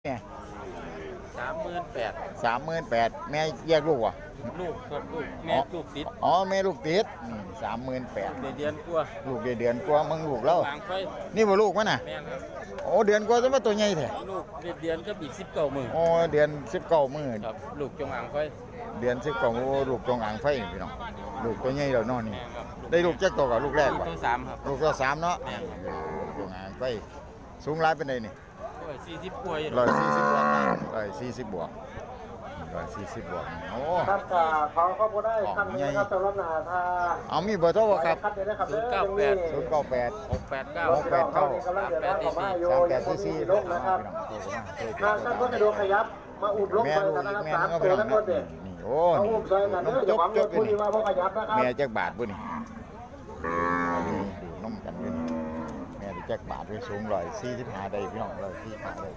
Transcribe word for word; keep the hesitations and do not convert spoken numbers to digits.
เนี่ย สามหมื่นแปด สามหมื่นแปด แม่แยกลูกวะ ลูกครับลูกแม่ลูกติด อ๋อ แม่ลูกติดสามหมื่นแปด เดือนเดือนกว่า ลูกได้เดือนกว่า มึงลูกแล้ว วางไฟ นี่บ่ลูกมันน่ะ แม่นครับ โอ้ เดือนกว่าจะมาตัวใหญ่แท้ ลูกเดือนเดือนก็อีกสิบเก้าหมื่น โอ้ เดือนสิบเก้ามื้อ ครับลูกจงอางไฟ เดือนสิบเก้า โอ้ ลูกจงอางไฟนี่พี่น้อง ลูกตัวใหญ่แล้วเนาะนี่ แม่นครับ ได้ลูกจักตัวกับลูกแรก ลูก วะ ตัวสามครับ ลูกตัวสามเนาะ แม่นครับ จงอางไฟ สูงหลายเป็นไดนี่ ร้อยสี่สิบกว่าอยู่ ร้อยสี่สิบกว่า ร้อยสี่สิบ บวก ร้อยสี่สิบ บวก โอ้ ครับก็ขอขอบคุณได้ครั้งหนึ่งนะครับสำหรับหนาทา เอามีเบอร์โทรบ่ครับ คัดเลยนะครับ ศูนย์เก้าแปด ศูนย์เก้าแปด หกแปดเก้า หกแปดเก้า กำลังเดินทางเข้ามาอยู่ สามแปดสี่สี่ ลงนะครับ พี่น้องโทรเข้ามา หากท่านผู้สะดวกขยับ มาอุ้มลงไปนะครับ แม่ สาม ลูก ตัวทั้งหมดเนี่ย นี่ โอ้ มาอุ้มซอยกันเด้อเจ้าของรถผู้ที่ว่าบ่ขยับนะครับ แม่จักบาทบุนี่ดูดนมกันอยู่นี่ แม่จักบาทด้วย สูงร้อยสี่สิบห้าได้พี่น้อง ร้อยสี่สิบห้าได้